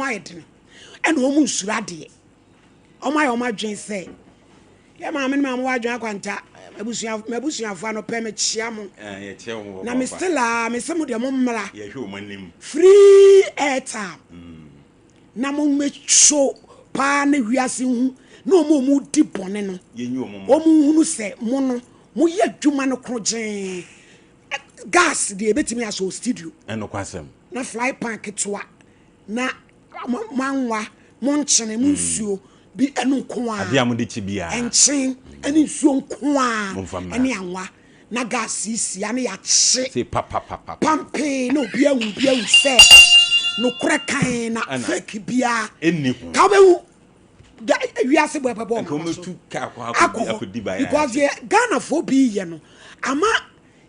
Ayɛ dene ɛna wɔn nsuro adeɛ. Wɔn ayɛ wɔn adwene sɛ yɛ maame no maame wɔ adwene akwanta abusua m'abusuafo anɔpɛ mekyia mo Eh, yɛkyia wɔn na me papaapa. still a me se mo deɛ mo mmra Yɛhwɛ wɔn anim. Free airtime na mo mmɛtwo paa na wiase hu na wɔn a wɔn di bɔne no Yɛnyi wɔn ma. Wɔn nhunu sɛ mo no moyɛ adwuma no korogyee. Gas deɛ ebɛtumi asɔ studio Ɛnokwasɛm. Na fly pan ketewa na mo anwa mo nkyene mo nsuo bi ɛno nko ara. Adeɛ a mode kyi biara. Nkyen ɛne nsuo nko ara Momfa mmra. Ɛne anwa na gas siesie ne yɛakye. Se papapapa. Pampee na obi ahu obi ahu sɛ nokorɛ kan na Ɛna. Fake biara. Ɛnni ho. Ka wobɛhu da wiase bɔ ɛbɛbɔ Nka ɔmo aba so. wɔmɛtu kaa kɔ akɔ akɔdi hɔ akɔdi baeɛ because akyi. deɛ Ghanafoɔ bi yɛ no ama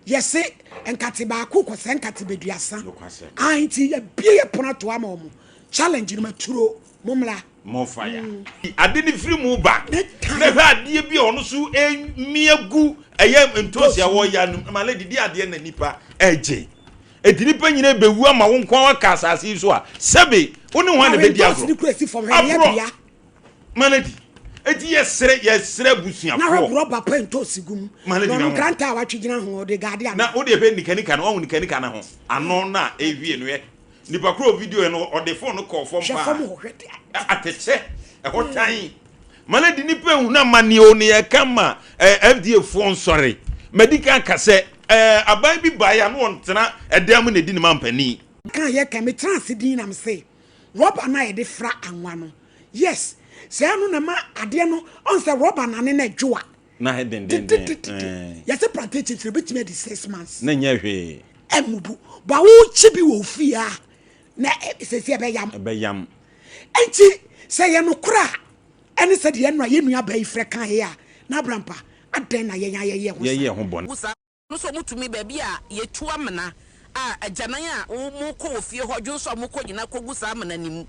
yɛse nkate baako kɔ sɛ nkate bɛduasa. Nokwasɛm. Ah, nti yɛbie yɛ pono ato ama ɔmo challenge no maturo mo mmra. More fire. Ade ne firi mu ba. Ne tan. Na hwɛ adeɛ bi a ɔno so emia gu ɛyɛ ntoosi a wɔyɛ anum. Ma lady di adeɛ na nipa ɛgye. Eti nipa nyina bɛwu ama wo nko ara waka asase yi so a sɛbe wo ne hwan na Na bɛdi ntoosi agorɔ. ne kura si fam hwɛ ne Aborɔ. yɛ Ma lady. Eti yɛsrɛ yɛsrɛ na hwɛ abusuafoɔ. rɔba pa ntoosi gu mu Ma lady na na ɔno ho. nkranta a watwe gyina ho ɔde gaade Na ano. wo deɛ hwɛ nikanika no wahu nikanika no ho ano no a ɛhwie no hwɛ nipa koro video no ɔde phone no kɔɔ fam hwɛ paa fam hɔ hwɛ de atɛkyɛ ɛhɔ tan ma no di nipa ehu na ma nea o ne yɛka ma ɛɛ FDA foɔ nsɔre madi kan ka sɛ ɛɛ aban bi baeɛ a na wɔntena ɛdan mu na edi ne ma mpanin. Ka yɛ ka metena ase din na mese rɔba no a yɛde fra anwa no, yes, sɛ ɛno na ɛma adeɛ no ɔn sɛ rɔba nane no ɛdwo a na ayɛ dendenden dededede ɛɛ yɛsɛ plantain chips no ebɛtumi adi 6 months na nyɛ hwee. Ɛmubu ba wokyi bi wɔ ofie a na sɛsi ɛbɛyam. Ɛbɛyam. Nti sɛ yɛ nokorɛ a ɛne sɛ deɛ ɛno a yɛn nua baa yi frɛ kan yɛ a na abrampa adɛn na yɛn ayɛyɛ ho saa. Yɛyɛ ho bɔne. Gu saa no sɛ wɔtumi baabi a yɛtu amena a agyanan a wɔkɔ wɔ fie hɔ dwonsɔ a wɔkɔ nyinaa kɔgu saa amena no mu.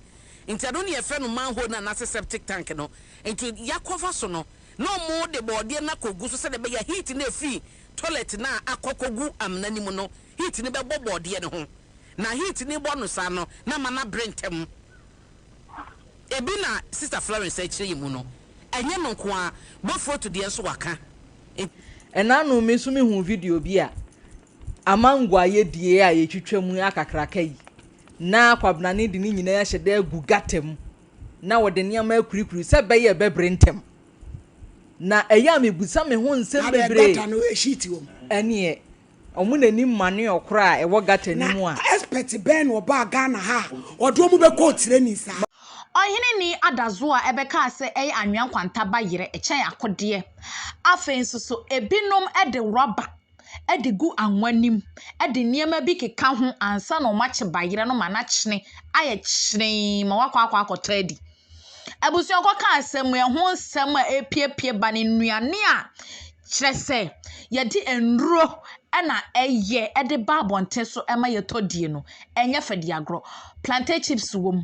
Nti ɛno ne yɛfrɛ no manhole no anaasɛ septic tank no. Nti yɛakɔfa so no na wɔde bɔɔdeɛ no akɔgu so sɛdeɛ ɛbɛyɛ a heat no a ɛfiri toilet no a akɔ kɔgu amena no mu no, heat no bɛbɔ bɔɔdeɛ no ho. Na heat no bɔ no saa no na ama no abere ntɛm. Ebi na Sister Florence akyerɛ yɛn mu no, ɛnyɛ no nko ara, bofrot deɛ nso waka. Ɛna no me nso mehuu video bi a amango a yɛdie a yɛtwitwa mu akakraka yi na kwabenane de ne nyinaa ahyɛ dɛ agu gutter mu na wɔde nneɛma akurikuri sɛ ɛbɛyɛ ɛbɛbere ntɛm. Na ɛyɛ a mebusa me ho nsɛm Na deɛ bebree. Gutter no sheet wɔ mu. Ɛneɛ ɔmo n'anim manure koraa a ɛwɔ gutter no Na mu a. Expert bɛn na ɔbaa Ghana ha a ɔde wɔn bɛkɔɔ training saa? Ɔhene ni adazo a ɛbɛkaa sɛ ɛyɛ anwea nkwanta ba yerɛ kyɛn akodeɛ. Afei nso so ebinom de rɔba de gu anwa nim de nneɛma bi keka ho ansa na wɔakye bayerɛ no ma no akyene ayɛ kyenee ma wakɔ akɔ akɔtɔ adi. Abusua kɔka asɛm yi, ɛho nsɛm a ɛrepiepie ba no, nnuane a kyerɛ sɛ yɛde nnuro na ɛyɛ de ba abɔnten so ma yɛtɔ die no, ɛnyɛ fɛ de agorɔ. Plantain chips wɔ mu,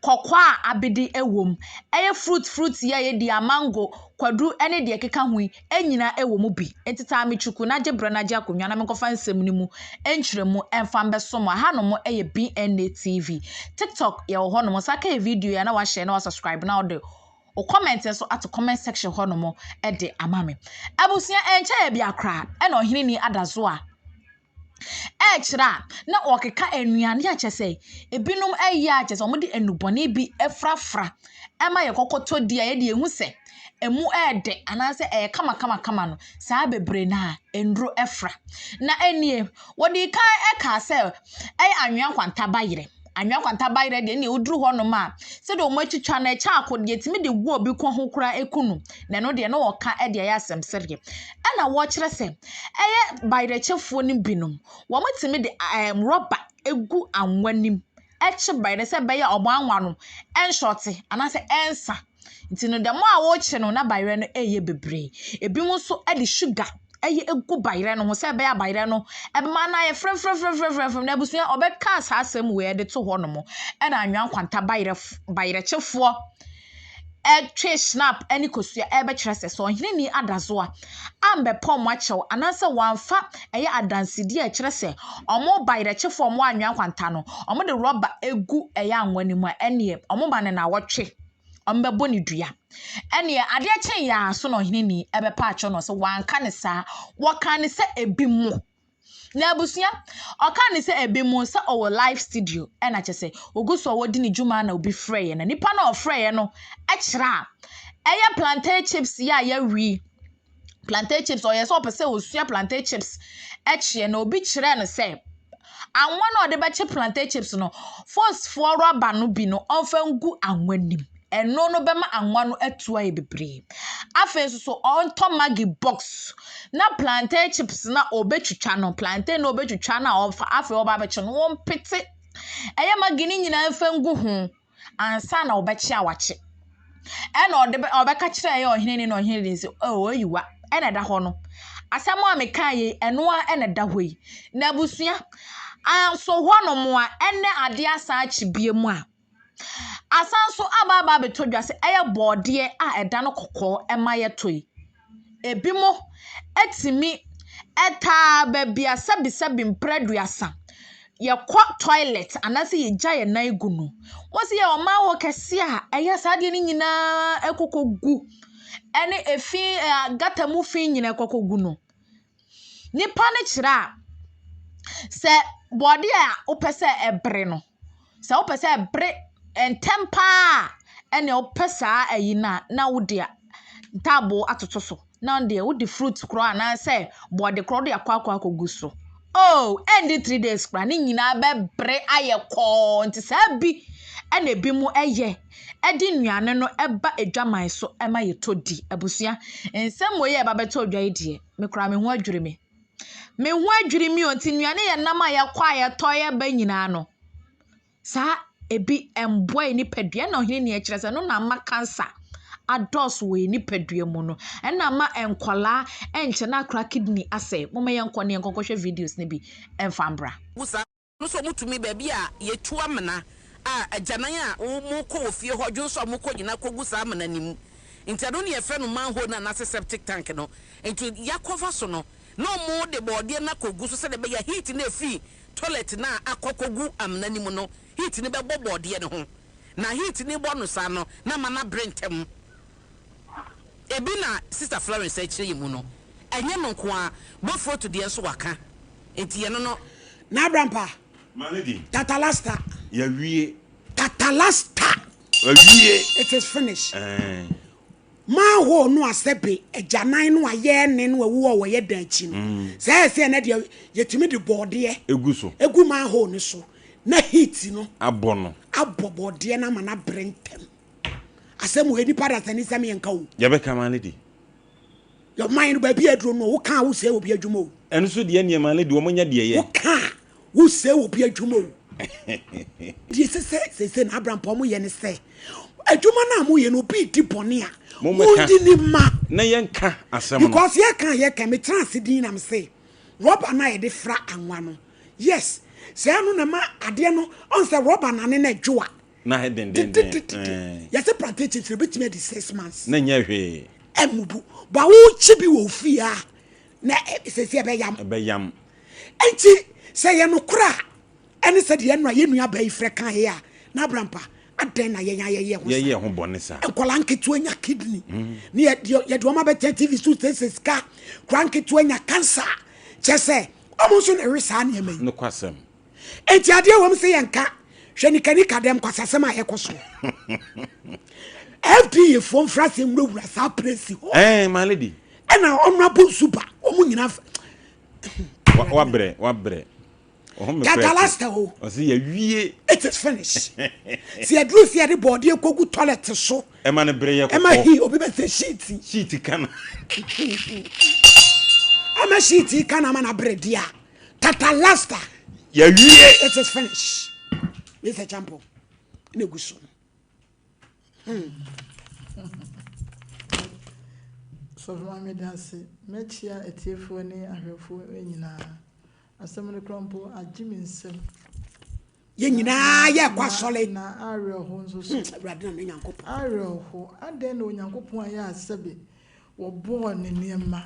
kɔkɔɔ a abede wɔ mu, ɛyɛ fruit fruit yi a yɛdi a mango, kwadu ne deɛ ɛkeka ho yi nyinaa wɔ mu bi. Nti taa me twuku na gye berɛ na gye akonnwa na menkɔfa nsɛm no mu nkyerɛmu mfa mbɛso mo. Hanom yɛ BNA TV. TikTok yɛwɔ hɔnom. Nsa ka yɛ video yi a na wahyɛ na wasubscribe na wode wo comment nso ato comment section hɔnom de ama me. Abusua, ɛnkyɛ yɛ bia koraa ɛna ɔhene ni ada so a ɛrekyerɛ a na ɔkeka nnuane a kyerɛ sɛ ebinom ɛyɛ a kyerɛ sɛ wɔde nnubɔne bi frafra ɛma yɛ kɔkɔtɔ di a yɛde ehu sɛ emu ɛɛdɛ anaasɛ ɛyɛ kamakamakama no, saa bebree no a nnuro ɛfra. Na ɛnie wɔde kan ɛkaa sɛ ɛyɛ anwea nkwanta bayerɛ. Anwea nkwanta bayerɛ deɛ, ɛnna woduru hɔnom a sɛdeɛ wɔn atwitwa no ɛkyɛ ako deɛ tumi de gu obi kɔn ho koraa eku no, na ɛno deɛ na wɔka ɛde ayɛ asɛm sɛdeɛ ɛna wɔkyerɛ sɛ ɛyɛ bayerɛkyɛfoɔ no binom wɔn tumi de rɔba egu anwa nim ɛkye bayerɛ sɛ ɛbɛyɛ a wɔn anwa no ɛnhyɔte anaasɛ ɛnsa. Nti no dɛm a wɔrekye no na bayerɛ no ɛyɛ bebree. Ebinom nso de sugar ɛyɛ egu bayerɛ no ho sɛ ɛbɛyɛ a bayerɛ no ɛbɛma no ayɛ frɛmfrɛmfrɛmfrɛmfrɛm. Na abusua, ɔbɛka saa asɛm wei ɛde to hɔnom ɛna anwea nkwanta bayerɛ bayerɛkyefoɔ. Ɛtwe Schnapp ne kosua rebɛkyerɛ sɛ, sɛ ɔheneni adasoa ammɛpɛ wɔn akyɛw anaasɛ wɔamfa ɛyɛ adansedie a ɛkyerɛ sɛ wɔn bayerɛkyefoɔ a wɔn anwea nkwanta no, wɔde rɔba gu ɛyɛ anwa no mu a, ɛnneɛ wɔma no nnawɔtwe, wɔbɛbɔ no dua. Ɛnneɛ adeɛ kye yɛ ara so na ɔheneni bɛpa akyɛw no sɛ wɔanka no saa, wɔkaa no sɛ ebinom. Na abusua, ɔkaa no sɛ ebinom sɛ ɔwɔ live studio ɛna kyɛ sɛ ogu so a ɔdi ne dwuma na obi frɛeɛ na nipa no a ɔfrɛeɛ no kyerɛ a ɛyɛ plantain chips yi a yɛawi plantain chips ɔyɛ sɛ ɔpɛ sɛ ɔsua plantain chips kyeɛ na obi kyerɛɛ no sɛ anwa no a ɔde bɛkye plantain chips no fosfoɔ rɔba no bi no ɔmfa ngu anwa nim Ɛno no bɛma anwa no atu ayɛ bebree. Afei nso so ɔntɔ maggi box na plantain chips na ɔbɛtwitwa no, plantain na ɔbɛtwitwa no a ɔfa afei ɔba abɛkye no, wɔmpete ɛyɛ maggi no nyinaa mfa ngu ho ansa na ɔbɛkye a wakye. Ɛna ɔde bɛ ɔbɛka kyerɛ ɛyɛ ɔhene ni na ɔhene ni sɛ oh ayiwa ɛna ɛda hɔ no. Asɛm a meka yi ɛno ara ɛna ɛda hɔ yi. Na abusua anso hɔnom a ɛnɛ adeɛ asan akye bie mu a Asan nso aba aba abɛtɔ dwa sɛ ɛyɛ borɔdeɛ a ɛda no kɔkɔɔ ma yɛtɔ yi. Ebinom tumi taa baabi a sɛbesɛbe mprɛ aduasa, yɛkɔ toilet anaasɛ yɛgya yɛn nan gu no, wɔse yɛwɔ ɔman hɔ kɛseɛ a ɛyɛ saa adeɛ no nyinaa kɔkɔgu ɛne efi ɛ gutter mu fi nyinaa kɔkɔgu no. Nipa no kyerɛ a, sɛ borɔdeɛ a wopɛ sɛ ɛbere no, sɛ wopɛ sɛ ɛbere ntɛm pa ara a, ɛnneɛ wopɛ saa ayi no a, na wode ntaaboo atoto so. Na wo deɛ wode fruit korɔ anaasɛ borɔde korɔ wode akɔ akɔ akɔgu so. Oh, ɛndi 3 days koraa ne nyinaa bɛbere ayɛ kɔɔ. Nti saa bi na ebinom yɛ de nnuane no ba adwaman so ma yɛtɔ di. Abusua, nsɛm wei a ɛba bɛtɔ dwa yi deɛ, me koraa me ho adwiri me. Me ho adwiri me o, nti nnuane yɛ nam a yɛkɔ a yɛtɔ yɛba nyinaa no, saa ebi mboa yɛn nipadua. Ɛna ɔhene ni ɛkyerɛ sɛ ɛno na ama cancer adɔɔso wɔ yɛn nipadua mu no. Ɛna ama nkwadaa ɛnkyɛ na akora kidney asɛe. Momma yɛnkɔ na yɛnkɔ nkɔhwɛ videos no bi ɛmfa mbra. Wo saa no nso wɔtumi baabi a yɛtu amena a agyanan a wɔkɔ wɔ fie hɔ dwonsɔ a wɔkɔ nyinaa kɔgu saa amena no mu nti ɛno ne yɛfrɛ no manhole no anaasɛ septic tank no nti yɛakɔfa so no na wɔde bɔɔdeɛ no akɔgu so sɛdeɛ ɛbɛyɛ a heat no a ɛfiri toilet no a akɔ akɔgu amena no mu no heat no bɛbɔ bɔɔdeɛ no ho na heat no bɔ no saa no na ama no abere ntɛm. Ebi na Sister Florence rekyerɛ yɛn mu no, ɛnyɛ no nko ara, Bofrot deɛ nso waka, nti yɛno no. N'abrampa. My lady. Tatalasta. Yɛawie. Tatalasta. Awie. It is finished. Ɛɛ. Manhole no a sɛbe agyanan no a yɛne no awu a wɔyɛ dan akyi no. Sɛ ɛyɛ sɛ ɛnɛ deɛ yɛtumi de bɔɔdeɛ. Egu so. Egu manhole no so na heat no. Abɔ no. Abɔ bɔɔdeɛ no ama no abere ntɛm. Asɛm wɔ nipa dasani sɛm yɛnka o. Yɛbɛka my lady. Ɔman no baabi aduro no woka a wosɛe obi adwuma o. Ɛno so deɛ neɛ my lady wɔn nyɛ deɛ yɛ. Woka a wosɛe obi adwuma o. Deɛ ɛsɛ sɛ sese na abrampɔ mo yɛ ne sɛ adwuma no a moyɛ no obi di bɔne a mondi ne ma. Na yɛnka asɛm no. Because yɛka yɛka metra ase din na mese rɔba no a yɛde fra anwa no yes sɛ ɛno na ma adeɛ no ɔn sɛ rɔba nane na ɛdwo a Na ayɛ dendenden. Yɛsɛ plantain chips ebetumi adi 6 months. Na nyɛ hwee. Ɛmubu. Ba wokyi bi wɔ ofie a na sɛsi ɛbɛyam. Ɛbɛyam. Enti sɛ yɛ nokorɛ a ɛne sɛ deɛ ɛno a yɛn nua baa yi frɛ kan yɛ a na abrampa adɛn na yɛn ayɛyɛ ho saa. Yɛyɛ ho bɔne saa. Nkwadaa nketewa nya kidney. Ne yɛde yɛde wɔn abɛtena TV so sɛ sika. Nkwadaa nketewa nya cancer. Kyɛ sɛ wɔn nso na ɛwe saa nneɛma yi. Nokwasɛm. Enti adeɛ wɔ mu sɛ yɛnka hwɛ nikanika dɛm kwasasɛm a ɛkɔ so. FDA foɔ mfra sɛ nwurawura saa place hɔ. Ɛɛ my lady. Ɛna ɔno nsu ba wɔn nyinaa. Wabrɛ wabrɛ. Tatalasta o. Ɔsi yɛ wie. It is finished. Si yɛduru si yɛde bɔɔdeɛ kogu toilet so. Ɛma ne bere yɛ kɔkɔɔ. Ɛma hi obi bɛ sɛ sheet. Sheet kana. Ɛma sheet kana ama na bere di a. Tatalasta. Yɛwie. It is finished. Mr. Champo. Na egu so. Sɔfo Maame meda ase. Mɛkyea atiefoɔ ne ahwɛfoɔ nyinaa. Asɛm no koraa mpo agye me nsam. Yɛn nyinaa yɛrekɔ asɔre. Na awerɛho nso so. Hmm, Awurade na ne Nyankopɔn. Awerɛho. Adɛn na Onyankopɔn ayɛ a sɛbe wɔbɔɔ ne nneɛma?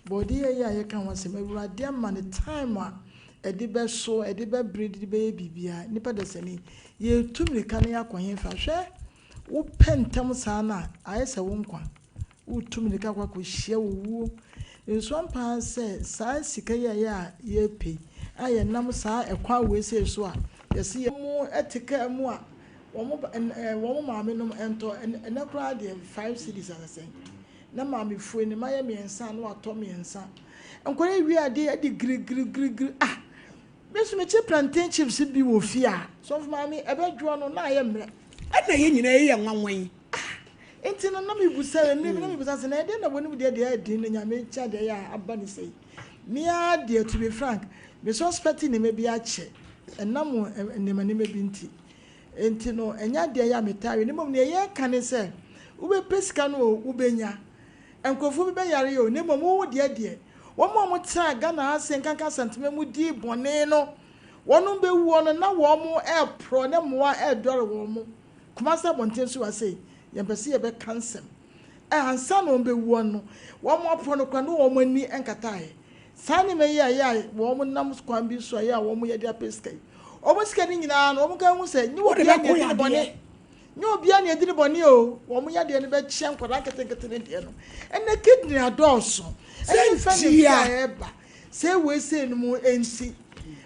Bɔɔdeɛ yi a yɛka ho asɛm, Awurade ama no time a ɛde bɛso, ɛde bɛbere, de bɛyɛ biribiara. Nnipa dasani, yɛretu mmirika na yɛakɔ hefa? Hwɛ, wopɛ ntɛm saa no a, ayɛ sɛ wo nkwa. Woretu mmirika akɔ akɔhyia owuo. Nso ampa ara sɛ saa sika yi a ɛyɛ a yɛrepɛ yi, a yɛnam saa ɛkwan wei sei so a, yɛse yɛ. Wɔte kaa mu a, wɔn ba ɛn wɔn maamenom ntɔ. Ɛnnɛ koraa deɛ, five cedis anaa sɛn. Na maamefoɔ yi, ne mma yɛ mmiɛnsa a, na watɔ mmiɛnsa. Nkwadaa yi wie adeɛ de girigirigirigiri. Ah! Me nso mekye plantain chips bi wɔ fie a, sɔfo maame, ɛbɛdwoɔ no, na ayɛ mmerɛ. Ɛna yɛn nyinaa yɛ nwanwa yi. Ah! Enti no na mebisa, mmerɛ bi na mebisa sɛ, na ɛdeɛn na wɔnim deɛ deɛ ayɛ den no Nyame kyɛ adeɛ yɛ a aba ne sei? Me ara deɛ to be frank, me suspect nneɛma bi akyɛ, ɛnam nneɛma nneɛma bi nti. Enti no ɛnyɛ adeɛ yɛ a metaa we, na mmom deɛ yɛreka ne sɛ, wobɛpɛ sika no o, wobɛnya. Nkurɔfoɔ bi bɛyare o, na mmom wo deɛ deɛ, wɔn a wɔtenaa Ghana ha sei nkanka Asantema mu dii bɔne no, wɔnom bɛwuo no na wɔn reporɔ ne mmoa redɔre wɔn. Kumasi abɔnten so ha sei, yɛmpɛ sɛ yɛbɛka nsɛm. Ɛ, ansa na wɔbɛwuo no, wɔn aporɔ no koraa na wɔn ani nkataeɛ. Saa nneɛma yi a ɛyɛ a wɔn nam kwan bi so a ɛyɛ a wɔyɛ de apɛ sika yi, wɔn sika no nyinaa no, wɔn ka hu sɛ nyɛ Wode obiara na bɛko ɛdi ne bɔne. yadeɛ. Nyɛ obiara na ɛdi ne bɔne o. Wɔn yadeɛ no bɛkyɛ nkwadaa nketenkete no deɛ no. Ɛnna kidney adɔɔso. Sɛ Ɛne mfa ne ntia. mfe a ɛreba. Sɛ wei sei no mu nti,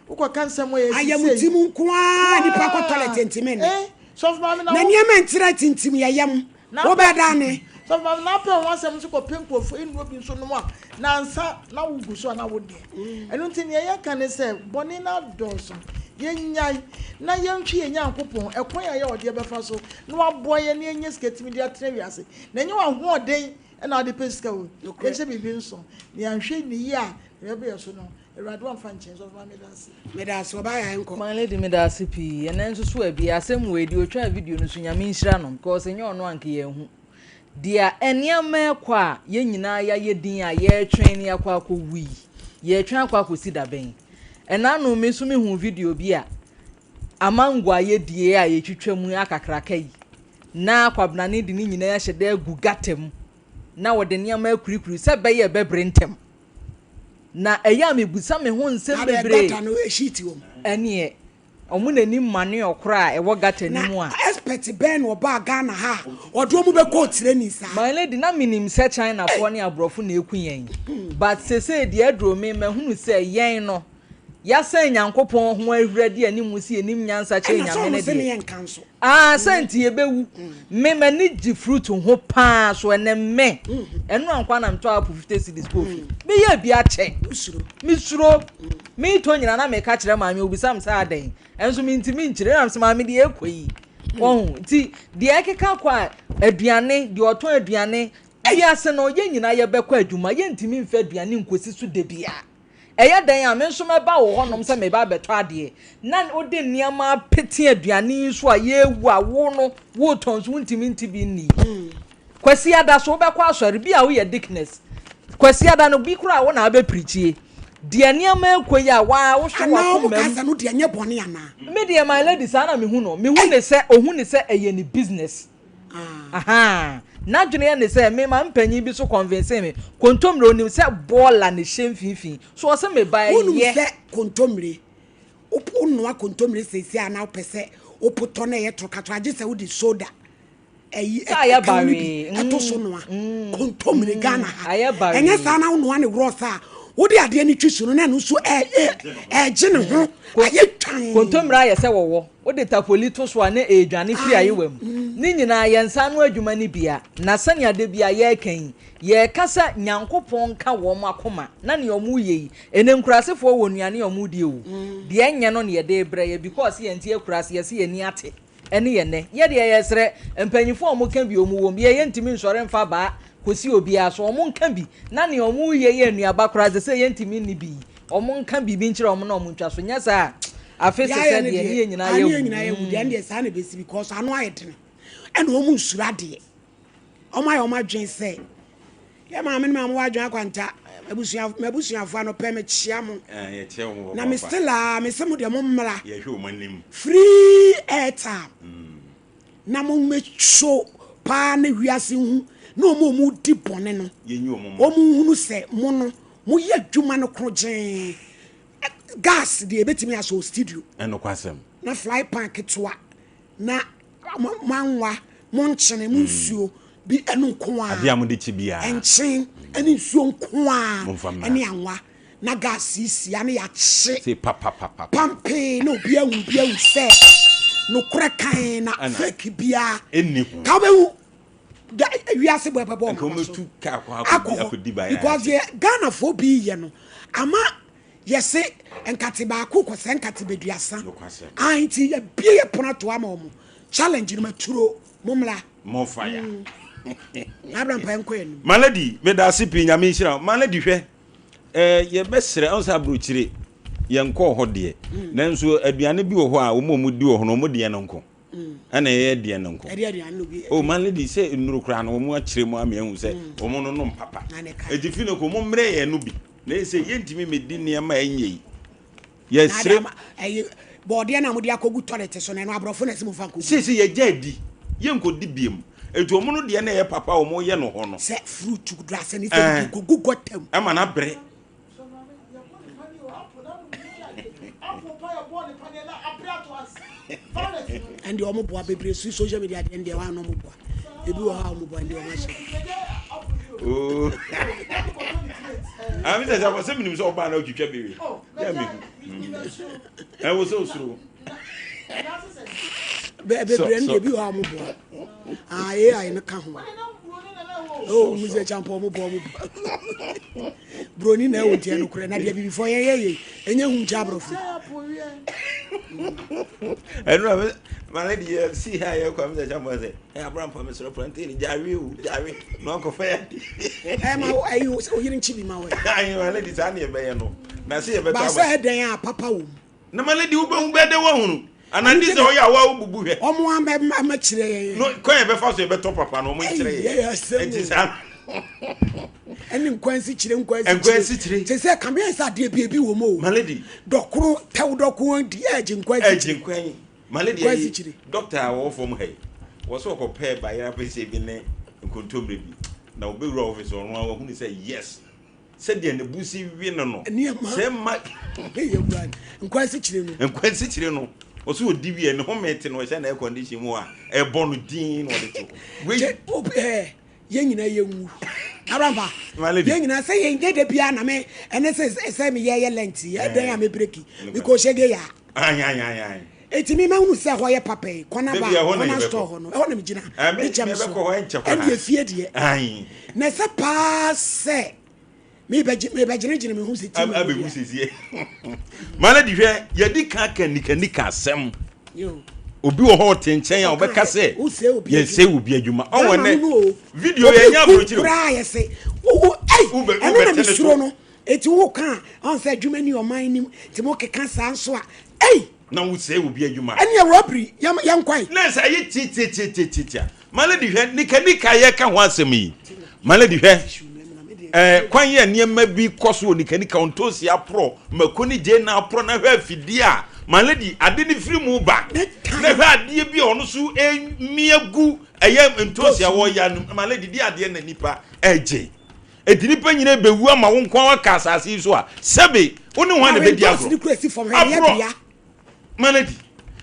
wokɔka nsɛm a ɛsisei. Ayamtim nko ara nipa kɔ toilet ntumi nne. Eh, sɔfo maame na Na nneɛma ntira tintim yɛ yam. Wobɛda ne. Sɔfo maame na apɛ ho asɛm nso kɔpɛ nkurɔfoɔ nnuro bi nso nom a nansa na wogu so a na wo deɛ. Ɛno nti nea yɛka ne sɛ bɔne no adɔɔso. Yɛnnyae na yɛntwe yɛn Nyankopɔn ɛkwan a ɛyɛ ɔdeɛ bɛfa so na waboa yɛn na yɛanya sika tumi de atena wiase. Na ɛnyɛ w'ahoɔden na wode pɛ sika o. Yɛnhyɛ biribi nso na yɛanhwɛ ne yie a nea ɛbɛba yɛn so no Awurade wamfa nkyɛn sɔfo maame meda ase. Meda ase ɔbaa yɛ nkɔ. My lady meda ase pii ɛnɛ nso so abi asɛm wei deɛ otwaa video no so nyame nhyira no because ɛnyɛ ɔno anka yɛnhu deɛ nneɛma ɛkɔ a yɛn nyinaa yɛayɛ din a yɛretwɛn ne akɔ akɔwu yi yɛretwɛn akɔ akɔsi da bɛn ɛna ano me nso mehu video bi a amango a yɛdie a yɛtwitwa mu akakraka yi na kwabenane de ne nyinaa ahyɛ dɛ agu gata mu na wɔde nneɛma akurikuri sɛ ɛbɛyɛ ɛbɛbere ntɛm Na ɛyɛ a mebisa me ho nsɛm bebree. Na gutter no sheet wɔ mu. Ɛneɛ, wɔn na nim manure korɔ a ɛwɔ gutter no mu a. Na expert bɛn na ɔbaa Ghana ha a ɔde wɔn bɛkɔɔ training saa? My lady, na menim sɛ Chinafoɔ ne aborɔfo na ɛku yɛn. But sesei deɛ aduro me, mahunu sɛ yɛn no, yɛasan Nyankopɔn ho ahura di anim sɛ yɛnim nyansa kyɛn Ɛna sɛ Nyame wɔn no se ne deɛ. yɛ nka nso. Ah sɛ nti yɛbɛwu. Me m'ani gye fruit ho paa so ɛnɛ me ɛno ankoa na metɔ apple 50 cedis kɔɔ fie. Meyɛ bi akyɛ. Mesuro. Metɔ nyina na meka kyerɛ maame obisa me sɛ adɛn. Ɛnso mentumi nkyerɛ na mesɛ maame deɛ ɛkɔ yi. Wɔho nti deɛ ɛkeka kɔ a aduane deɛ ɔtɔn aduane wiase no yɛn nyinaa yɛbɛkɔ adwuma yɛntumi mfa aduane nkɔsi so da biara. Ɛyɛ dɛn a me nso mɛba wo hɔnom sɛ mereba abɛtɔ adeɛ, na wode nneɛma apete aduane yi so a yɛrewu a wo no woretɔn nso wontumi nte bi nni yi? Kwasiada so wobɛkɔ asɔre, bi a woyɛ deaconess. Kwasiada no bi koraa wo na wobɛpirikyie. Deɛ nneɛma rekɔ yi a waa wohwɛ Anaa wɔn w'akoma ka mu. sɛ no deɛ ɛnyɛ bɔne anaa? Me deɛ my lady saa na mehu no. Mehu ne sɛ ɔhu ne sɛ ɛyɛ ne business. Ahaa. N'adwene yɛ ne sɛ me maame panyin bi so convince me. Kontommire onim sɛ bɔɔla na ɛhyɛ mfimfini. So ɔse me ba ɛyɛ. Wonim sɛ kontommire, wonoa kontommire seesei a na wopɛ sɛ wopotɔ na ɛyɛ torokatoro agye sɛ wode soda ɛyi ɛka no bi ɛto so noa kontommire Ghana ha. Ɛnyɛ saa na wonoa ne worɔ saa wode adeɛ no twi so no na ɛno nso ɛgye ne ho ayɛ twan. Kontommire ayɛ sɛ wɔwɔ. Wode tapoli to so a na ɛredwane firi ayewa mu. Ne nyinaa yɛn nsa ano adwuma no bi a. Na sɛnea da biara yɛreka yi, yɛreka sɛ Nyankopɔn nka wɔn akoma na nea wɔreyɛ yi, ɛnɛ nkurasefoɔ wɔ nnuane a wɔredi o, deɛ ɛnyɛ no na yɛde rebrɛ yɛ because yɛnte akuraase, yɛse yɛn ani ate ɛne yɛn nnɛ. Yɛ deɛ yɛsrɛ mpanyinfoɔ a wɔka bi wɔn wɔ mu, yɛ yɛntumi nsɔre mfa baa kɔsi obiara so, wɔn nka bi na nea wɔreyɛ yɛ nnuaba koraa sɛ sɛ yɛntumi nni bi yi, Ɔmo nka biribi nkyerɛ ɔmo na ɔmo ntwa so nyɛ saa a afe sesɛ deɛ ne yɛn nyinaa yɛ wu. Ne yɛn nyinaa yɛ wu deɛ ɛndeɛ saa na ebesi because ano ayɛ dene ɛna ɔmo nsuro adeɛ ɔmo ayɛ ɔmo adwene sɛ yɛ maame no maame wɔ adwene akwanta. Abusua m'abusuafo anɔpɛ mekyea mo. Eh, yɛkyea wɔn Na me papaapa. still a mese mo deɛ mo mmra. Yɛhwɛ wɔn anim. Free airtime. Na mo mmɛ show paa na wiase nhu na wɔn a wɔn di bɔne no Yɛnyi wɔn mma. wɔn nhunu sɛ mo no mo yɛ adwuma no korogyenn. Gas deɛ ebetumi asɔ wɔ studio. Ɛnokwasɛm. Na fly pan ketewa na mo mo anwa mo nkyene mo nsuo bi ɛno nko ara. Adeɛ a mode kye biara. Nkyen ɛne nsuo nko ara Momfa mmra. ɛne anwa na gas siesie a na yɛakye. Se papapapa. Pampee na obi ahu obi ahu sɛ nokorɛ kann na Ɛna fake biara. Ɛnni ho. Ka wobɛhu da wiase bɔ ɛbɛbɔ Nka ɔmo aba so. wɔbɛtu kaa kɔ Akɔ akɔdi hɔ akɔdi baeɛ because akye. deɛ Ghanafoɔ bi yɛ no ama yɛse nkate baako kɔ sɛ nkate bɛduasa. Nokwasɛm. Ah nti yɛbie yɛ pono ato ama ɔmo challenge no maturo mo mmra. More fire. Na abra mpa nkɔ anim. My lady, meda ase pii nyame nhyira wo. My lady hwɛ, eh, yɛbɛsrɛ, ɔn sɛ aburokyire, yɛnkɔɔ hɔ deɛ, nanso aduane bi wɔ hɔ a wɔn a wɔdi wɔ hɔ no, wɔn deɛ no nko, ɛna yɛyɛ deɛ no nko. Ɛde aduane no bi. Oh, my lady, sɛ nnuro koraa no, wɔn akyerɛ mu ama yɛahu sɛ wɔn no nom papa. Na ne ka. Enti fi no kɔ, wɔn mmerɛ yɛn no bi. Na ɛyɛ sɛ yɛntumi mmɛdi nneɛma a ɛnyɛ yi. Na Yɛsrɛ. ade ama ɛyi bɔɔdeɛ na mode akɔgu toilet so no ɛno aborɔfo na ɛsɛ mo fa nkɔgu. Seesei yɛgya adi, yɛnkɔdi biom. Enti wɔn no deɛ na ɛyɛ papa a wɔyɛ no hɔ no. Sɛ fruit dura sɛ ne sɛ de kɔgu gɔta mu. Ɛma no abrɛ. Ɛnde wɔn boa bebree so social media deɛ ɛnde wɔn ano wɔn boa ebi wɔ hɔ a wɔn boa ɛnde wɔn ahyɛ. Oo. Ami sɛ sɛ sɛ minim sɛ ɔbaa na ɔtwitwa bewe. Yɛ mi hu. Ɛwɔ sɛ osuro. Bebree no deɛ ebi wɔ hɔ a wɔn boa. Ah AI no ka ho. Oh mu sɛ champa wɔn boa wɔn boa. Broni na ɛwɔ ntiɛ no korɛ na deɛ bibifoɔ yɛn yɛ yɛ ɛnyɛ hu nkyɛn aborɔfo. Ɛnu a maame de yɛ si ha yɛ kɔ amisa champa sɛ ɛ abrampa mi sɔrɔ plantain gyawe o gyawe na ɔkɔ fɛ ya di. Ɛ ma ɛyi oyiri nkyi bi ma wɔ. Ayi maame de saa ne yɛ bɛyɛ no na se yɛ bɛtɔ aba. Baasa ɛdɛn a papa wɔ mu. Na ma lady wobɛhu bɛyɛ dɛ woahunu anaa ndi sɛ ɔyɛ a woa wobubu hwɛ. Ɔmo ama kyerɛ yɛn. No kwan yɛ bɛfa so yɛbɛtɔ papa no ɔmo nkyerɛ yɛn. Nti saa. Ɛne nkwansikyire nkwansikyire. Nkwansikyire. Te sɛ kame ayɛ sɛ adeɛ bi ebi wɔ mu o. Ma lady. Dɔkoro tɛw dɔko di ɛgye nkwansikyire. Ɛgye nkwan. Ma lady ayi doctor a wɔwɔ fam ha yi wɔ sɛ ɔkɔ pɛɛ bayerɛ apɛsɛ bi ne nkontommire bi na ɔbɛwura office ɔno a wahunu sɛ yes. Sɛdeɛ ne bo si we no no. Nneɛma. Sɛ mma. Ɛyɛ wura nkwa asikyire no. Nkwa asikyire no. Ɔsɛ ɔdi wie ne home te no ɔhyɛ na air condition mu a ɛbɔ no din na ɔde to hɔ. Wei. Kyɛ obi ɛɛ yɛn nyinaa yɛn wu. Arampa. Yɛn nyinaa sɛ yɛn nyɛ da biara na me ɛne sɛ sɛ me yɛ yɛ lent yi ɛdɛn a me breki me kɔ hyɛ ge ya. Ayi ayi ayi ayi. Eti mi ma hunu sɛ ɛhɔ yɛ papa yi kɔna ba kɔna store hɔ no ɛhɔ na mi gyina mi kyɛm so ɛne efie deɛ na ɛsɛ paa sɛ mi bɛ mi bɛ gyinagyina mi ho sɛ ti mi abɛhu sɛsie mana di hwɛ yɛdi kan ka nikanika asɛm obi wɔ hɔ ɔte nkyɛn a ɔbɛka sɛ yɛsɛ obi adwuma ɔwɔ nɛ video yɛ nyɛ aburokyire o koraa yɛsɛ wo ɛy ɛno na mi suro no eti wo kan ɔn sɛ adwuma ni ɔman nim ti mo keka saa nso a ɛy. Na wo sɛe obi adwuma. Ɛneɛ robbery yɛn yɛn kwan. Na sɛ ɛyɛ tiatiatiatiatia. My lady hwɛ nika nika yɛ ka ho asɛm yi. My lady hwɛ ɛɛ kwan yɛ nneɛma bi kɔ so wɔ nika nika ntoosi aporɔ mako ne gye na aporɔ na hwɛ afidie a my lady ade ne firi mu ba na hwɛ adeɛ bi a ɔno so emia gu ɛyɛ ntoosi a wɔyɛ anum my lady di adeɛ na nipa ɛgye. Enti nnipa nyinaa bɛwu ama wo nko ara waka asase yi so a, sɛbe wo ne hwan na ɛbɛdi agorɔ? Aborɔ ma no adi.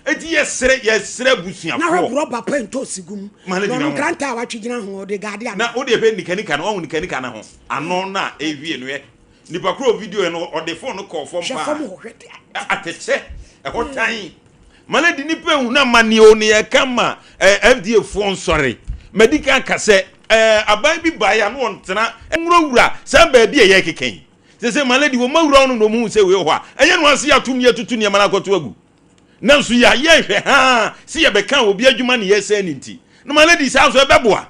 Enti yɛsrɛ, yɛsrɛ abusuafoɔ. Na hwɛ borɔ ba pa ntoosi gu mu. Ma no Na gyina ɔno ho. nkrantɛ a watwe gyina ho, ɔde gaade ano. Na wo deɛ hwɛ nikanika no, wahu nikanika no ho ano no a ɛhwie no hwɛ. Nipa korɔ wɔ video no, ɔde phone no kɔɔ fam Hwɛ paa. fam hɔ, hwɛ de. Atɛkyɛ, ɛhɔ tan. Ma no adi nipa ehunu amane o ne yɛka ma eh, FDA foɔ nsɔre. Madi kan ka sɛ eh, aban bi baeɛ a na wɔntena nwurawura saa baabi a yɛrekeka yi. Sɛ sɛ ma lady wɔn awura wɔn na wɔn hu sɛ wei wɔ hɔ a, ɛnyɛ no ase yɛato ne yɛtutu nneɛma no akɔto agu. Nanso yɛ yɛnhwɛ haa sɛ yɛbɛka obi adwuma ne yɛsɛn ne nti. Na ma lady saa nso ɛbɛboa.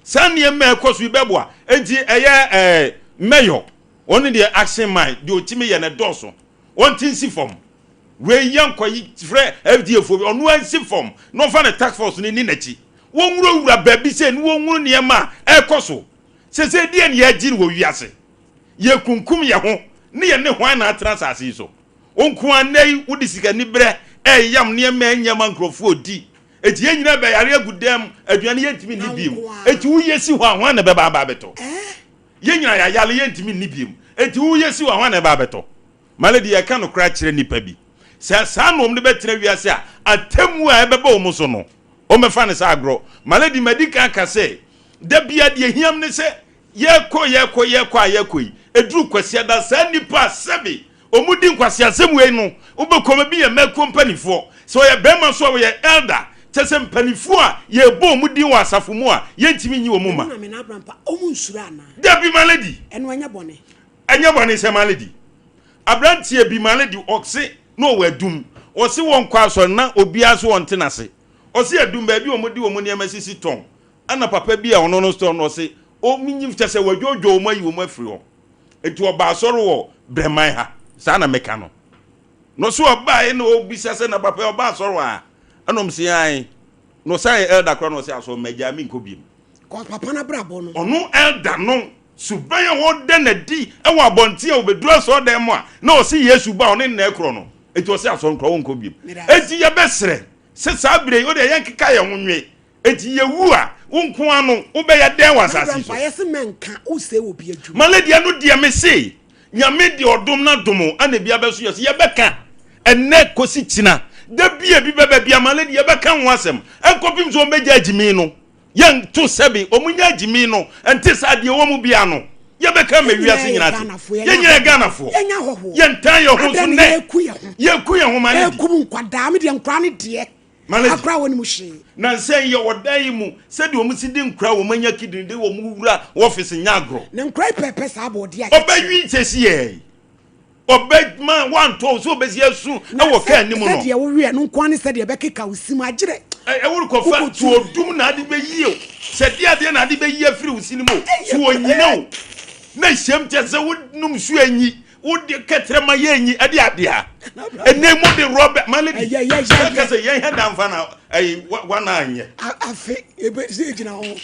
Saa nneɛma a ɛkɔ so yi bɛboa. Enti ɛyɛ eh, mɛyɔ. Wɔn deɛ action man deɛ ɔtumi yɛ no ɛdɔɔso. Wɔnte nsi fam. Wei yɛ nkɔyi frɛ FDA foɔ bi, ɔno ara nsi fam na ɔmfa ne task force no nni n'akyi. Wɔnwurawura baabi sei na wɔnhunu nneɛma a ɛrekɔ so. Seesei deɛn na yɛregye no wɔ wiase? Yɛkunkum yɛn ho ne yɛne hwan na atena asase yi so? Wo nko ara nnɛ yi wode sikaniberɛ reyam nneɛma a ɛnyɛ ma nkurɔfoɔ di. Enti yɛn nyinaa bɛyare agu dan mu, aduane yɛntumi nni bio. Enti woyɛ si hɔ a hwan na ɛbɛba aba abɛtɔ? Yɛn nyinaa yɛayare yɛntumi nni bio. Enti woyɛ si hɔ a hwan na ɛbɛba abɛtɔ? Malady yɛka nokorɛ akyerɛ nnipa bi sɛ saa na wɔn de bɛtena wiase a atemmuo a ɛbɛba wɔn so no wɔbɛfa no sɛ agorɔ. Malady madi kan aka sɛ da biara deɛ ɛhia me ne sɛ Yɛkɔ, yɛkɔ, yɛkɔ a yɛkɔ yi, ɛduru Kwasiada, saa nnipa a sɛbe wɔn di nkwaseasɛm wei no, wobɛkɔ mu, ebi yɛ mmakuo mpaninfoɔ, sɛ ɔyɛ barima nso a ɔyɛ elder, kyerɛ sɛ mpaninfoɔ a yɛrebɔ wɔn din wɔ asafo mu a, yɛntumi nyi wɔn mma. Ɛno na me na Abrampa, wɔn nsuro anaa? Dabi, my lady. Ɛno ɛnyɛ bɔne. Ɛnyɛ bɔne sɛ my lady. Abranteɛ bi, my lady, ɔse na ɔwɔ adum, ɔse wɔnkɔ asɔre na obiara nso ɔnte n'ase. Ɔse adum baabi a wɔde wɔn nneɛma sisi tɔn, Ɛna papa bi a ɔno no store no ɔse o menyim kyɛ sɛ wadwoodwoo wɔn ayi wɔn afiri hɔ nti ɔba asɔre wɔ Brɛman ha saa na meka no na ɔse ɔbaeɛ na ɔbisa sɛ na papa ɔba asɔre wɔ ha ɛna ɔm se ae na ɔsan yɛ elder koraa na ɔse asɔre magyaa menkɔ biem. Cause papa no abrabɔ no. Ɔno elder no suban a ɔda no adi wɔ abɔnten a ɔbɛduru asɔredan mu a na ɔse Yesu ba a ɔne no na ɛkorɔ no nti ɔse asɔre no koraa ɔnkɔ biem enti yɛbɛsrɛ sɛ saa berɛ yi wodeɛ yɛnkeka yɛn ho nwe Enti yɛwu a, wo nko ara no, wobɛyɛ dɛn wɔ asase yi so? Malady, ɛno deɛ mese, Nyame de ɔdom no adom wo, ana ebi abɛso yɛ so? Yɛbɛka ɛnnɛ kɔsi kyina, da bi a ebi bɛba bia, Malady, yɛbɛka ho asɛm, ɛnkɔpem sɛ wɔbɛgya agyimi no, yɛnto sɛbe, wɔn nya agyimi no, ɛnte saa, deɛ ɛwɔ mu bia no, yɛbɛka ma wiase nyina ate. Yɛn nyina yɛ Ghanafoɔ, yɛntan yɛn ho so nnɛ, yɛku yɛn ho, Malady. Malady. Akora wɔn mu hwee. Nansa yi yɛ ɔdan yi mu sɛdeɛ wɔn si de nkura wɔn anya kidney de wɔn wura office nyɛ agorɔ. Na nkura yi pɛpɛ saa bɔɔdeɛ a. Ɔbɛwi sɛsi yɛ ɔbɛ ma wantɔ so ɔbɛsi asu ɛwɔ kaa anim no. Sɛdeɛ woweɛ no nkoa ne sɛdeɛ ɛbɛkeka wo sim agyerɛ. Ɛworekɔfa to odum na ade bɛyie o sɛ deɛ adeɛ na ade bɛyi afiri wo sini mu o so onyina o na hyɛm kyɛ sɛ wonom nsuo anyi Wo de kɛtrɛma yɛ nyi ɛde ade a ɛnɛ mu de rɔbɛ ma lady sɛ kɛsɛ yɛn hɛ danfa na ɛyi wa na anyɛ. Afe ebe sɛ egyina hɔ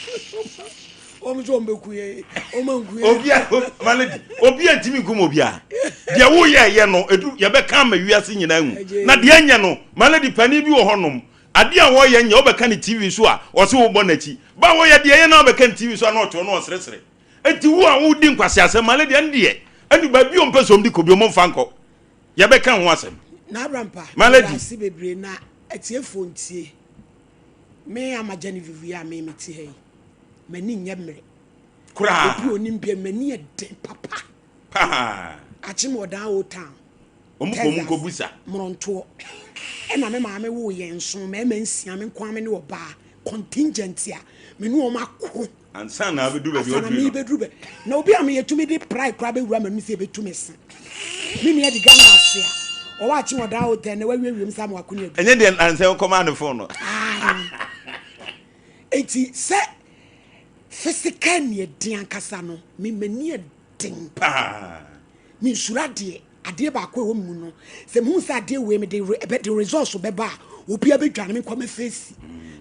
wɔn nso wɔn bɛ ku yɛ wɔn anku yɛ. Obi a ma lady obi a ntumi nkum obi a deɛ wo yɛ yɛ no edu yɛ bɛ kan ma wiase nyinaa hu na deɛ nyɛ no ma lady panin bi wɔ hɔ nom adeɛ a wɔyɛ nyɛ wɔbɛka ne tv so a ɔse wobɔ n'akyi ba wɔyɛ deɛ yɛ na wɔbɛka ne tv so a na ɔte hɔ na ɔseresere. Enti wo a wodi nkwaseasɛm ma no deɛ, ɛno deɛ, ɛne baabi a wɔmpɛ sɛ wɔde kɔ bi, wɔmfa nkɔ. Yɛbɛka ho asɛm. Na Abrampa, Malady. meda ase bebree na atiefoɔ ntie. Me Ama Genevieve yi a me mete ha yi, m'ani nyɛ mmerɛ. Koraa. Obi a onim bia, m'ani yɛ den papa. Paa. Akyem Ɔdan Old Town. Wɔn kɔ wɔn nkɔ busa. Mmorɔntoɔ. Ɛna me maame woo yɛn nson, mmarima nsia, me nko ara me ne ɔbaa. Contingent a me ne wɔn ako. Ansa na abɛduru baabi Ansa na ɔduru no. mebɛduru bɛ na obi a meyɛ tumi de prae koraa bɛwura m'anom sɛ ɛbɛtu me se. Me nua di Ghana ase a ɔwɔ akye wɔ daa hotel na wawie wiem sɛ ama wako ne adu. Ɛnyɛ deɛ nansa wokɔmaa no phone no. Ae. Enti sɛ physical nea ankasa no, me m'ani yɛ den. Paa. Mensuro adeɛ. Adeɛ baako a ɛwɔ me mu no, sɛ mehu sɛ adeɛ wei mede ɛbɛ de results bɛba a, obiara bɛdwane me nkɔ mɛfeesi.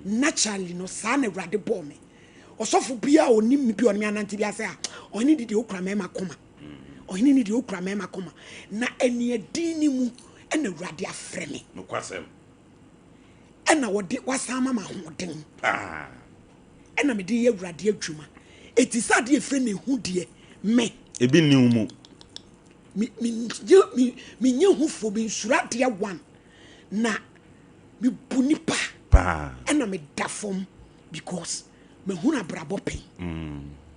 Naturally no, saa na Awurade bɔɔ me. Ɔsɔfo biara a ɔnim me bi a ɔne me anante biara sɛ a, ɔhene de deɛ ɔkura mmarima koma. Ɔhene ne deɛ ɔkura mmarima koma. Na aniɛden no mu ɛna Awurade afrɛ me. Nokwasɛm. Ɛna wɔde wasan ama me ahoɔden. Paa. Ɛna mede yɛ Awurade adwuma. Eti sɛ adeɛ efirɛ na ehu deɛ me. Ebi nni wo mu. Me me me menyɛ hufoɔ, mensuro adeɛ one. Na mebu nipa. Paa. Ɛna meda fam. because mahunu abrabɔ pɛn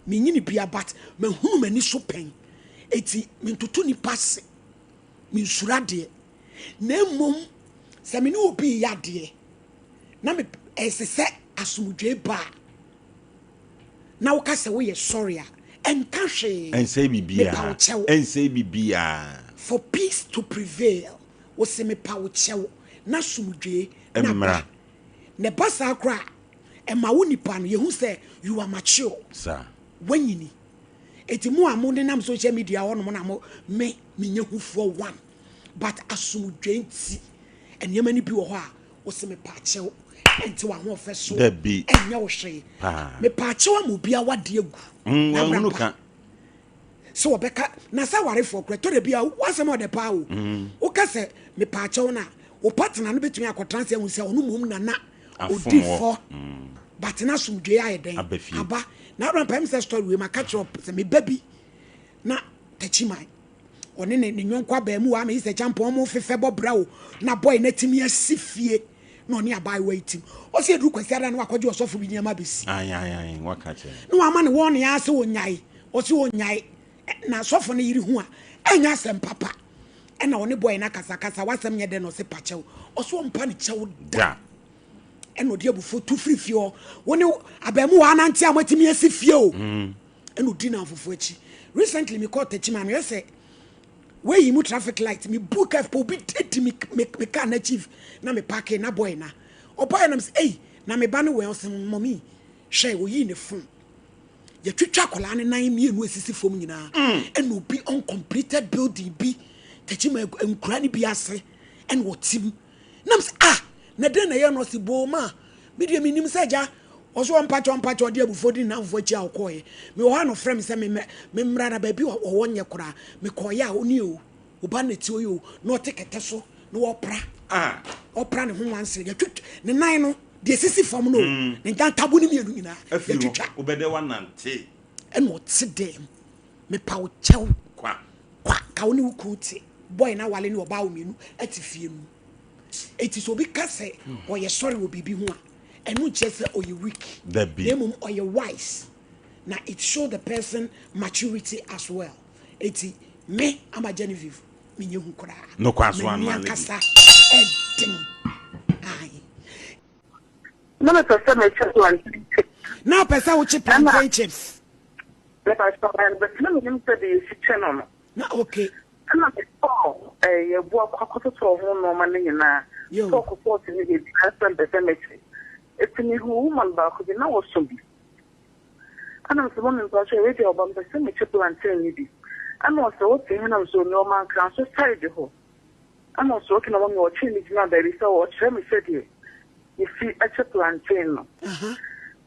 menyini bia but mahunu m'ani so pɛn eti mentoto nipa se mensuro adeɛ na mmom sɛ me ne obi yɛ adeɛ na me ɛsɛ sɛ asomdwoe ba a na woka sɛ woyɛ sorry a ɛnka hwee ɛnsɛe mepa wo biribiara kyɛw ɛnsɛe biribiara for peace to prevail wose mepa wo kyɛw na asomdwoe na ba mmra Na ɛba saa koraa a, ɛma wo nipa no, yɛhu sɛ you are mature. Saa. Wanyini. Eti mo a mo nenam social media hɔ nom na mo, me, menyɛ hufoɔ one. But asomdwoe nti, nneɛma no bi wɔ hɔ a, wose mepaakyɛw, ɛnte w'ahoɔfɛ so, Dabi. ɛnyɛ wo hwee. Paa. Mepaakyɛw ama obiara wade agu. Mm, Na wahunu abrabɔ. ka. Sɛ wɔbɛka na sɛ awarefoɔ koraa ɛtɔ da bi a w'asɛm ɔdɛ paa o. Woka sɛ mepaakyɛw no a, wo partner no bɛtumi akɔtena ase ahu sɛ ɔno mmom na na ɔdi fɔ. But na asomdwoeɛ ayɛ dɛn? Aba. Na Abraham pɛm sɛ story wei maka kyerɛ sɛ meba bi na Takyiman ɔne ne ne yɔnko abaamuwa ama yi sɛ kyampɔn mo fefɛ bɔ bra o na boy no atumi asi fie na ɔne abaayewa yi tim. Ɔsɛ ɛduru Kwasiada na wakɔgye ɔsɔfo bi nneɛma abɛsi. Na wama ne wɔn ara sɛ ɔnyae. Ɔse ɔnyae. Na sɔfo no yere hu a, ɛnyɛ asɛm papa. Ɛna ɔne boy no akasakasa, w'asɛm nyɛ dɛ na ɔse pa kyɛw. Ɔse ɔmpa ne kyɛw da. Ɛna ɔde abufuo tu firi fie hɔ. Wo ne abaamuwa anante a moatumi asi fie o. Ɛna ɔdi n'afofo akyi. Recently mekɔɔ Techiman, mehwɛ sɛ Weyi mu traffic light me bu car pɛ obi di me me me car n'akyi na me parke na boy na ɔbaeɛ na me sɛ ei na me ba no wɛn ɔsɛ mɔmi hwɛ oyii ne phone yɛtwitwa akwadaa ne nan mmienu esisi fam nyinaa ɛna obi uncompleted building bi tɛkyi ma nkura ne bi ase ɛna ɔte mu Na me sɛ, ah, na dɛn na ɛyɛ no? Ɔse, boo ma, me deɛ menim sɛ agya, ɔso ɔmpakyɛ ɔmpakyɛ ɔde abufuo di ne nnamfoɔ akyi a ɔkɔɔeɛ. Mewɔ hɔ a na ɔfrɛ me sɛ me memmra na baabi a ɔwɔ nyɛ koraa. Mekɔɔeɛ a ɔnie o, ɔba no na ɛte hɔ yi o, na ɔte kɛtɛ so na ɔrepra. Ɔrepra ne ho nwansene. Yɛtwitwa ne nan no, deɛ ɛsisi fam no o, ne ntantabo no mmienu nyinaa, yɛtwitwa. Wobɛdɛ woanante. Ɛna ɔte dɛm. Mepa wo kyɛw. Kwa. Kwa, ka wo ne wo kunu te. Boy no awale ne ɔbaa wo mmienu te fie no mu. Eti sɛ obi ka sɛ ɔyɛ sorry wɔ biribi ho a, ɛno nkyerɛ sɛ ɔyɛ weak. Dabi. Na mmom ɔyɛ wise. Na it show the person maturity as well. Eti me ama Genevieve menyɛ hu koraa. Nokwa so M'ani ama lady. ankasa ɛden. Aye. Na mepɛ sɛ mekye plantain chips. Na wopɛ sɛ wokye plantain chips? Mepa kyɛw, but na menim sɛ deɛ yɛsi kye no no. Na okay. Ɛna metɔɔ ɛɛ yɛboa kɔ akɔtotɔɔ ho nnoɔma no nyinaa. Yo. Tɔɔ kopɔɔto ne biribiara sɛ mpɛ sɛ mɛkye. Eti mehuu woman baako bi na ɔso bi. Ɛna mesɛ mummy mpakyɛw wei deɛ ɔba mepɛ sɛ mekye plantain no bi. Ɛna ɔsɛ wote he na mesɛ ɔni ɔmankranso side hɔ. Ɛna ɔsɛ okay na mummy ɔkyee me gyinaa baabi sɛ ɔkyerɛ me sɛdeɛ yɛsi kye plantain no.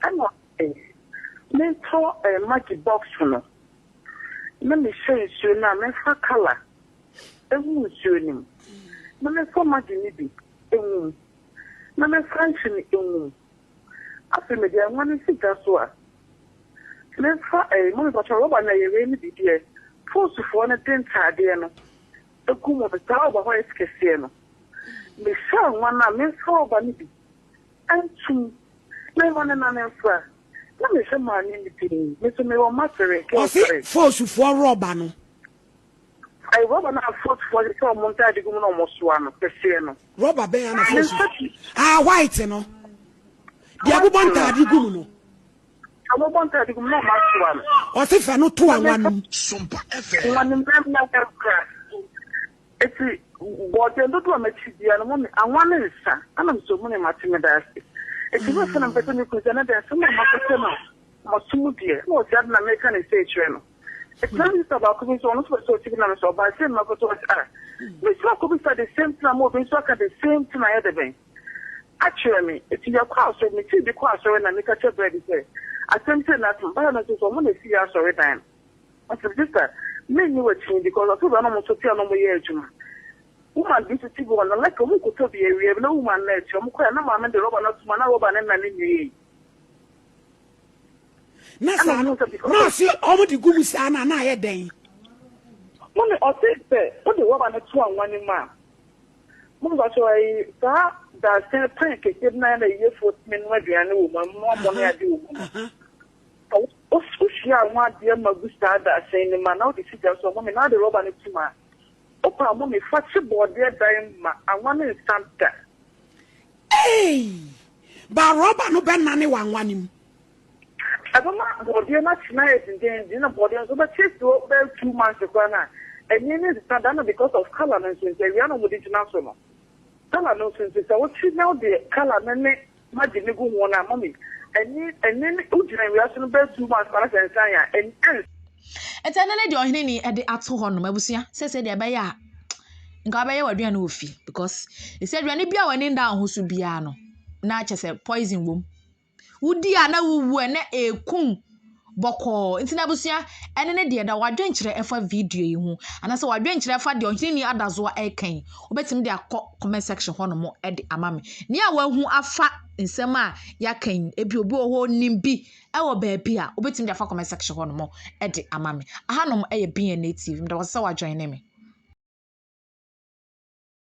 Ɛna ɔsɛ mentɔ ɛɛ maggi box no. na mehyɛ nsuo no a, memfa colour ngu nsuo no mu, na memfa maggi no bi ngu mu, na memfa nkyene ngu mu. Afei mede anwa no si gya so a, memfa ɛɛ mummy mpakyɛ rɔba no ɛyɛ wei no bi deɛ poosifoɔ no de ntaadeɛ no gu mu no, saa rɔba white kɛseɛ no. Mehyɛ anwa no a, memfa rɔba no bi ntom na mema no nane mfra. Na mehwɛ maame no dinn. Me nso mewɔ mma tere, girl Ɔse tere. Fosufoɔ rɔba no. Ɛyɛ rɔba no a Fosufoɔ hyehyɛ wɔn ntaade gu mu na wɔsoa no, kɛseɛ no. Rɔba bɛn ara na Me Fosu. nsa ti. Ah, white no. Deɛ White ɛbobɔ no. ntaade gu mu no. Wɔbobɔ ntaade gu mu na wɔasoa no. Ɔse fa no to Na anwa me no nsa mu. Sompa Anwa FM. no mu na wɔkura. Eti bɔɔdeɛ dodoɔ a makyi biara no mummy anwa ne nsa ɛna mesɛ mummy mate meda ase. Eti me fɛ na mepɛ sɛ me kunu sɛ ɛnɛ deɛ asɛm a makɔhyɛ no maso mu deɛ ɛna ɔse ade na meka ne sei kyerɛ no. Eti na me sista baako bi nso ɔno nso pɛ sɛ ɔte bi na mesɛ ɔbaa sei na makɔtɔ ɔse ah mesi akɔbisa the same thing ama obi nso aka the same thing ayɛ dɛ bɛn akyerɛ me. Eti yɛkɔ asɔre metee bi kɔ asɔre na meka kyerɛ bra bi sɛ asɛm sei na ato me baeɛ no nso sɛ ɔmo na esi yɛ asɔre dan no. Ɔse sister me nni w'akyi because ɔse bra na ɔmo nso te a na ɔmo yɛ adwuma woman bi nso te bi hɔ na like ɔmo nkotɔ bi awia bi na woman no akyi ɔmo kɔɛ na maame de rɔba no ato mu a na rɔba no nna ne nwiei. Na Ɛna saa no ɔmo sɛ because na of ɔse ɔmo de gu mu saa na na ayɛ dɛn? Mummy ɔse sɛ wode rɔba no to anwa no mu a mummy mpakyɛw ayi saa dadesɛn pan kɛseɛ bi na ayɛ na ayiefoɔ tumi noa aduane wɔ mu ɛmoa mo ne ade wɔ mu no. Sɛ wohwie ano adeɛ ma gu saa dadesɛn no mu a na wode si gya so a, mummy na wode rɔba no to mu a, wopɛ a mummy fa kye bɔɔdeɛ dan ma anwa no nsa da. Eii! Ba rɔba no bɛnane wɔ anwa no mu. Ɛbɛma bɔɔdeɛ no akye na ayɛ dendeenden na bɔɔdeɛ no nso wobɛkye asi hɔ bɛyɛ 2 months koraa no a, ani no nsesa da na because of colour no nso nti awia na wɔde gyina so no. Colour no nso nti sɛ wokye na wode colour no ne Maggi no gu ho no a, mummy, ani ani no wogyina awia so no bɛyɛ 2 months koraa na sɛ nsan a, ani ɛnsa. Nti ɛno ne deɛ ɔhene ni de ato hɔ nom abusua sɛsɛ deɛ ɛbɛyɛ a nka wobɛyɛ w'aduane wɔ fie because ɛsɛ aduane bi a w'ani nda wo ho so biara no na kyɛ sɛ poison wom. Wodi a na wowu a na ɛkum. Bɔkɔɔ. Nti n'abusua, ɛne ne deɛ da w'adwenkyerɛ ɛfa video yi ho anaasɛ w'adwenkyerɛ ɛfa deɛ Ɔheneni Adazoa ɛreka yi, wobɛtumi de akɔ comment section hɔnom de ama me. Nea wahu afa nsɛm a yɛaka yi, ebi obi wɔ hɔ onim bi ɛwɔ baabi a, wobɛtumi de afa comment section hɔnom de ama me. Ahanom ɛyɛ BNA TV. Meda wo ase sɛ woajoin me.